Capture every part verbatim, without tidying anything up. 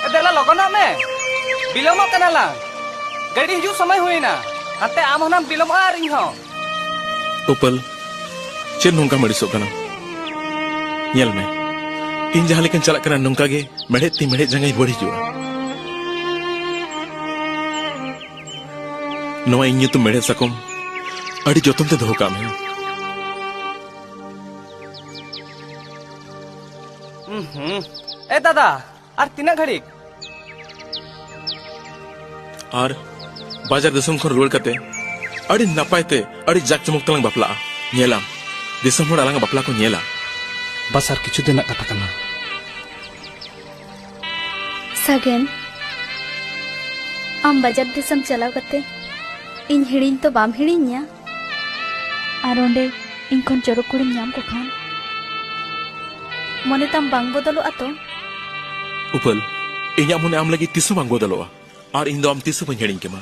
ᱮ, ᱫᱮᱞᱟ ᱞᱚᱜᱚᱱᱚᱜ ᱢᱮ, ᱵᱤᱞᱚᱢᱚᱜ ᱠᱟᱱᱟ ᱞᱟᱝ᱾ ᱜᱟᱹᱰᱤ ᱦᱤᱡᱩᱜ ᱥᱚᱢᱚᱭ ᱦᱩᱭᱱᱟ, ᱦᱟᱱᱛᱮ ᱟᱢ ᱦᱚᱸ ᱱᱟᱢ ᱵᱤᱞᱚᱢᱚᱜᱼᱟ ᱟᱨ ᱤᱧ ᱦᱚᱸ᱾ ᱩᱯᱟᱹᱞ, ᱪᱮᱫ ᱱᱚᱝᱠᱟᱢ ᱟᱹᱲᱤᱥᱚᱜ ᱠᱟᱱᱟ? ᱧᱮᱞ ᱢᱮ, ᱤᱧ ᱡᱟᱦᱟᱸ ᱞᱮᱠᱟᱧ ᱪᱟᱞᱟᱜ ᱠᱟᱱᱟ, ᱱᱚᱝᱠᱟ ᱜᱮ ᱢᱮᱲᱦᱮᱫ ᱛᱤ ᱢᱮᱲᱦᱮᱫ ᱡᱟᱸᱜᱟᱧ ᱨᱩᱣᱟᱹᱲ ᱦᱤᱡᱩᱜᱼᱟ᱾ ᱱᱚᱣᱟ ᱤᱧ ᱧᱩᱛᱩᱢ ᱢᱮᱲᱦᱮᱫ ᱥᱟᱠᱚᱢ ᱟᱹᱰᱤ ᱡᱚᱛᱚᱱ ᱛᱮ ᱫᱚᱦᱚ ᱠᱟᱜ ᱢᱮ᱾ ᱦᱩᱸ, ᱦᱩᱸ᱾ ᱮ ᱫᱟᱫᱟ, ᱟᱨ ᱛᱤᱱᱟᱹᱜ ᱜᱷᱟᱹᱲᱤᱡ? ᱟᱨ ᱵᱟᱡᱟᱨ ᱫᱤᱥᱚᱢ ᱠᱷᱚᱱ ᱨᱩᱣᱟᱹᱲ ᱠᱟᱛᱮ ᱟᱹᱰᱤ ᱱᱟᱯᱟᱭ ᱛᱮ, ᱟᱹᱰᱤ ᱡᱟᱠ ᱡᱚᱢᱚᱠ ᱛᱮᱞᱟᱝ ᱵᱟᱯᱞᱟᱜᱼᱟ᱾ ᱧᱮᱞᱟᱢ, ᱫᱤᱥᱚᱢ ᱦᱚᱲ ᱟᱞᱟᱝᱟᱜ ᱵᱟᱯᱞᱟ ᱠᱚ ᱧᱮᱞᱟ᱾ ᱵᱟᱥ ᱟᱨ ᱠᱤᱪᱷᱩ ᱫᱤᱱ ᱨᱮᱱᱟᱜ ᱠᱟᱛᱷᱟ ᱠᱟᱱᱟ᱾ ᱥᱟᱜᱮᱱ, ᱟᱢ ᱵᱟᱡᱟᱨ ᱫᱤᱥᱚᱢ ᱪᱟᱞᱟᱣ ᱠᱟᱛᱮ ᱤᱧ ᱦᱤᱲᱤᱧ ᱛᱚ ᱵᱟᱢ ᱦᱤᱲᱤᱧᱤᱧᱟ? ᱟᱨ ᱚᱸᱰᱮ ᱤᱧ ᱠᱷᱚᱱ ᱪᱚᱨᱚᱠ ᱠᱩᱲᱤᱢ ᱧᱟᱢ ᱠᱚ ᱠᱷᱟᱱ? ᱢᱚᱱᱮ ᱛᱟᱢ ᱵᱟᱝ ᱵᱚᱫᱚᱞᱚᱜᱼᱟ ᱛᱚ? ᱩᱯᱟᱹᱞ, ᱤᱧᱟᱜ ᱢᱚᱱᱮ ᱟᱢ ᱞᱟᱹᱜᱤᱫ ᱛᱤᱥ ᱦᱚᱸ ᱵᱟᱝ ᱵᱚᱫᱚᱞᱚᱜᱼᱟ, ᱟᱨ ᱤᱧ ᱫᱚ ᱟᱢ ᱛᱤᱥ ᱦᱚᱸ ᱵᱟᱹᱧ ᱦᱤᱲᱤᱧ ᱠᱮᱢᱟ᱾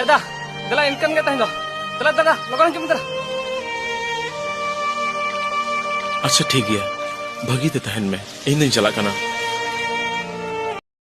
ᱮ ᱫᱟ, ᱫᱮᱞᱟ ᱤᱱᱠᱟᱹᱱ ᱜᱮ ᱛᱟᱦᱮᱸ ᱫᱚ᱾ ᱫᱮᱞᱟ ᱫᱟᱫᱟ, ᱞᱚᱜᱚᱱ ᱦᱤᱡᱩᱜ ᱢᱮ ᱫᱮᱞᱟ᱾ ᱟᱪᱪᱷᱟ, ᱴᱷᱤᱠ ᱜᱮᱭᱟ, ᱵᱷᱟᱹᱜᱤ ᱛᱮ ᱛᱟᱦᱮᱱ ᱢᱮ, ᱤᱧ ᱫᱚᱧ ᱪᱟᱞᱟᱜ ᱠᱟᱱᱟ᱾